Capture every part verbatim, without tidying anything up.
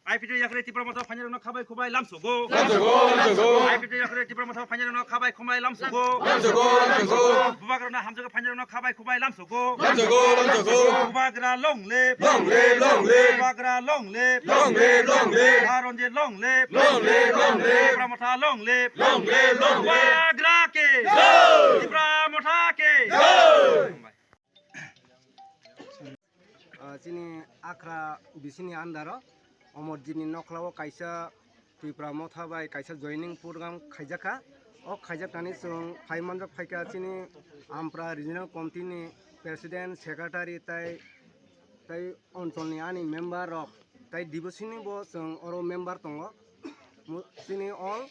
I P T yakarwi Tipra Motha phainairokno khabai khubai lamsogo. Lamsogo, lamsogo. I P T yakarwi Tipra Motha phainairokno khabai khubai lamsogo. Lamsogo, lamsogo. Bubagrano hamjakwi phainairokno khabai khubai lamsogo. Lamsogo, lamsogo. Bubagra long live. Long live, long live. Bubagra long live. Long live, long live. Aronjit long live. Long live, long live. Tipra Motha long live. Long live, long live. Bubagra ke. Jai. Tipra Motha ke. Jai. Ah, chini Akhra bisini andaro Omorjitni nokhlao kaisa Tipra Motha bai kaisa joining program khaijakha. O khaijaktani chwng phai manjak phaikha chini Ampra Regional Committee ni President, Secretary tai, tai oncholni ani member rok tai dibosini bo chwng oro member tongo. Mu-, chini all,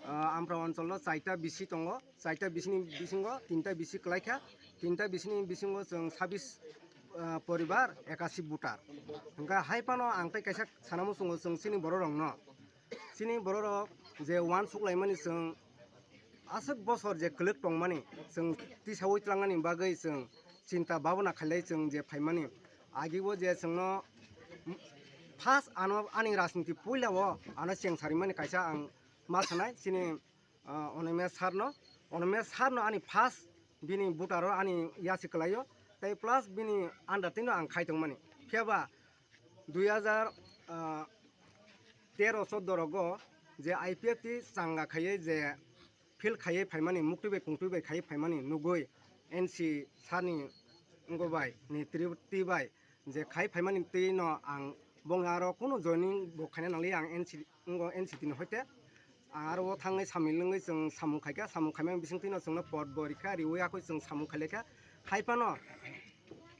ah, Ampra oncholno chaita bisi tongo. Chaita bisini bisingo tinta bisi kwlaikha, tinta bisini bisingo chwng sabis, ah, poribar ekasi voter. Hwnkha hai phano ang tei kaisa sana muchungo chwng chini bororokno. Chini bororok je uansuk laimani chwng aswk bosor je kwlwk tongmani chwng tisaui tlangnani bagwi chwng chinta babona khailai chwng je phaimani. Agibo je chwngno first ano ani rajniti puilao ano cheng sarimani kaisa ang ma sanai chini ah, Onomia sir no, Onomia sir no ani first bini voter o ani yasi kwlaio, tei plus bini under tino ang khai tongmani. Phiya ba dui hajar, ah, tero choddo rogo je I P F T changa khaiye je field khaiye phaimani, muktwi bai kungtwi bai khaiye phaimani nugui N C sir ni wngwi bai ni tri, tri bai je khai phaimani twi no ang bongni aro kunu joining bo khaina nangli ang N C, ngo N C T ni hoite. Ang aro o thangwi samung lwngwi chwng samung khaikha, samung khaimani bisingtwi no chwngno pot bo rikha, riwi yakwi chwng samung khailaikha. Hai phano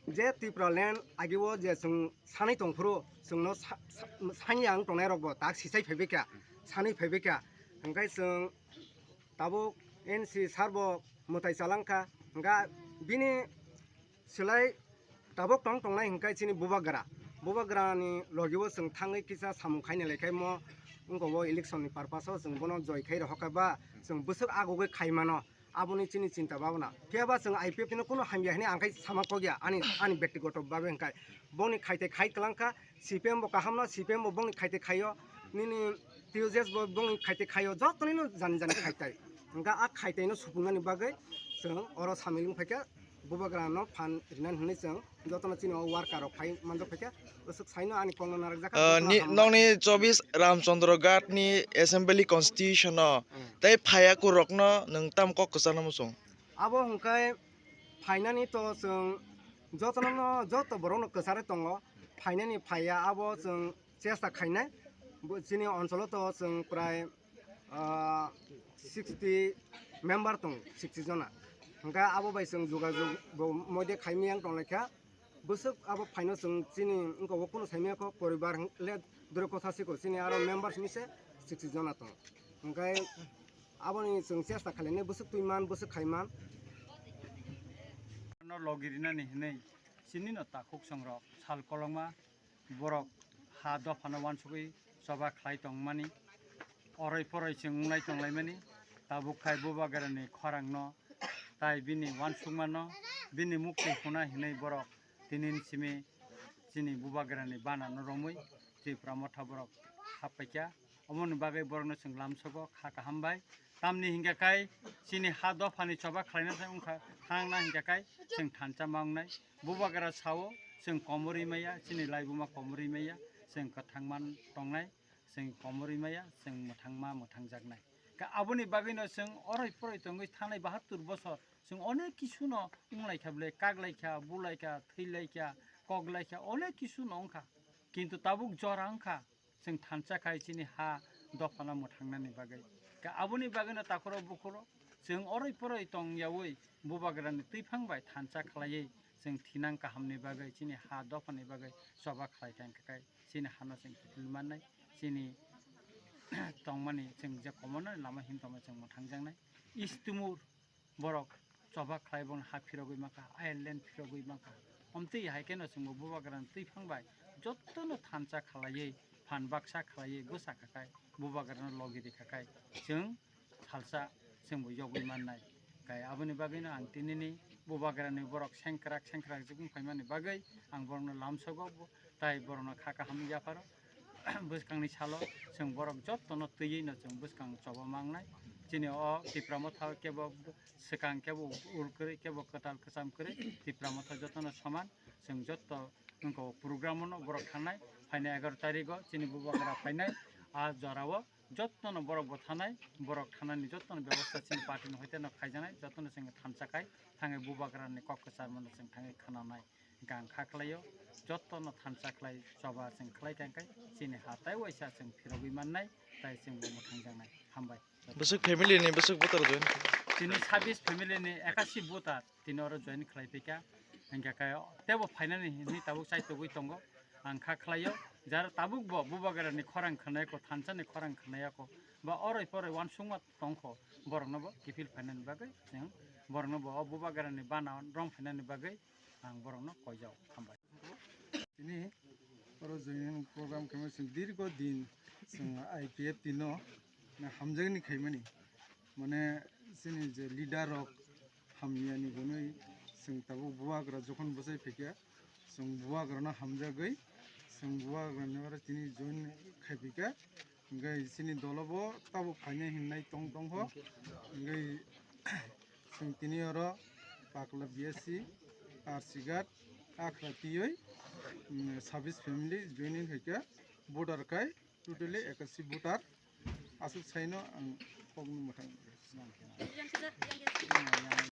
je Tripura land agio je chwng sanwi tongphuru chwngno sa-, sa-, sanya ang tongnai rokbo tak sisai phaibaikha, sanwi phaibaikha. Hwnkhe chwng tabuk N C sir bo mwtai chalangkha, hwnkha bini Swlai tabuk tong tongnai hwnkhe chini bubagra. Bubagrani logi o chwng thangwi kisa samung khaina laikhaimo wngkha o election ni purpose o chwng bono joi khai rohorkha ba chwng bwswk agugwi khaimano aboni chini chinta babona. Phiya ba chwng I P F T no kunu hamya hinwi ang khai sama kok ya ani, ani bektigoto babe hwnkhe boni khaite khai kwlangkha C P M bo kaham no C P M bo boni khaite khaio nini T U J S bo boni khaite khaio jotoni no jani jani khaitai hwnkha a khaitai no supungnani bagwi chwng oro samil wngphaikha. Bubagrano phan rinani hwnwi chwng jotono chini o worker rok phai manjak phaikha. Bwswk saino ani kokno narwkjakha, Ah, jotono ni, hambai. Nokni chobis Ramchandra Ghat ni assembly constitution o Hmm. tei phaya kurokno nwng tam kok kwchangno muchung? Abo hwnkhe phainani to chwng jotono, joto borokno kwcharwi tongo. Phainani phaiya abo chwng chesta khainai. Bo chini oncholo to chwng prai ah, sixty member tong, sixty jona. Hwnkhe abo bai chwng jogajog bo moide khaimiyang tonglaikha. Bwswk abo phaino chwng chini wngkha o kunu saimiyakho poribar hwn le dure kotha siko chini aro members ni se sixty jona tong. Hwnkhe aboni chwng chesta khlainai bwswk twi man, bwswk khai man. No logi rinani hwnwi chini no takhuk songrok sal kolokma borok ha dophano uansugwi choba khlai tongmani, oroi poroi chwng wnglai tonglaimani, tabuk khai bubagrani khorangno tai bini uansukmano bini mukti hwnai hwnwi borok tinin simi chini bubagrani banano romwi Tripura motha borok happaikha. Omoni bagwi borokno chwng lamsogo kha kaham bai. Tamni hingkha khai chini ha dophani choba khlaina se wngkha, thangna hingkha khai chwng thansa ma wngnai. Bubagra sao chwng komorwi maya, chini laibuma komorwi maya, chwng kwthang man tongnai, chwng komorwi maya, chwng mwthangma mwthangjaknai. Ka aboni bagwino chwng oroi poroi tongwi thanai bahattur bosor chwng onek kisuno wnglaikha ble, kaklaikha, bulaikha, thwilaikha, koklaikha, onek kisuno wngkha. Kintu tabuk jora wngkha. Chwng thansa khai chini ha dophano mwthangnani bagwi. Ka aboni bagwino takhuro bukhuro chwng oroi poroi tong yaui bubagrani twiphang bai thansa khlaiwi chwng thinang kahamni bagwi chini ha dophani bagwi choba khlai kha, hwnkhe kai chini hano chwng kiphil mannai, chini tongmani chwng je komono lama him tongma chwng mwthangjaknai. East Timor borok choba khlai bono ha phirogwi mankha, Ireland phirogwi mankha. Omtwi hai kheno chwngbo bubagrani twiphang bai jotono thansa khlaiwi, phan baksa khlaiwi bwsa kha khai, bubagrano logi rikha khai, chwng salsa chwngbo yogwi mannai. Kai aboni bagwino ang tinini bubagrani borok sengkrak sengkrak jukung phaimani bagwi ang borokno lamsogo, bo-, tai borokno kha kaham yapharo. bwskangni salo chwng borok jottono twiwi no chwng bwskang choba mangnai. Chini o Tipra Motha kebo swkang kebo ul kwrwi kebo kwtal kwcham kwrwi Tipra Motha jottono soman. Chwng jotto wngkha o program no borok thangnai phainai egaroh tarikh o chini bubagra phainai a jora o jottono borok bo thanai borok thanani jottono bebosta chini party ni hoite no khaijaknai jottono chwng thansa khai thangwi bubagra ni kok kwchar mano chwng thangwi khwnanai. Gang kha khlaio, jottono thansa khlai choba chwng khlai kha, hwnkhe chini ha tai waisa chwng phirogwi mannai, tai chwng bo mwthangjaknai. Hambai. Bwswk family ni bwswk voter join kha? Tini sabis family ni ekasi voter tini oro join khlai phaikha, hwnkhe khe tebo phainani hinwi tabuk chaitugwi tongo. Ang kha khlaio, jara tabuk bo bubagra ni khorang khwnai kho, thansa ni khorang khwnai kho, ba oroi poroi uansukma tong kho, borokno bo kiphil phainani bagwi chwng borokno bo o bubagra ni bana rong phainani bagwi ang borokno koijao. Hambai. Tini oro joining program khaima chwng dirgo din chwng I P F T no na hamjakni khaimani. Mane chini je leader rok hamyani bonoi chwng tabuk bubagra jokhon bwsai phaikha chwng bubagrano hamjagwi chwng bubagrani oro tini join khai phaikha. Hingke chini dolo bo tabuk phainai hinwi tong tongkho. Hingke chwng tini oro Pakla B S C, R C Ghat, Akhra tiyoi, mm, sabis family joining haikhe voter kai totally ekasi voter aswk saino ang kokno mwthang.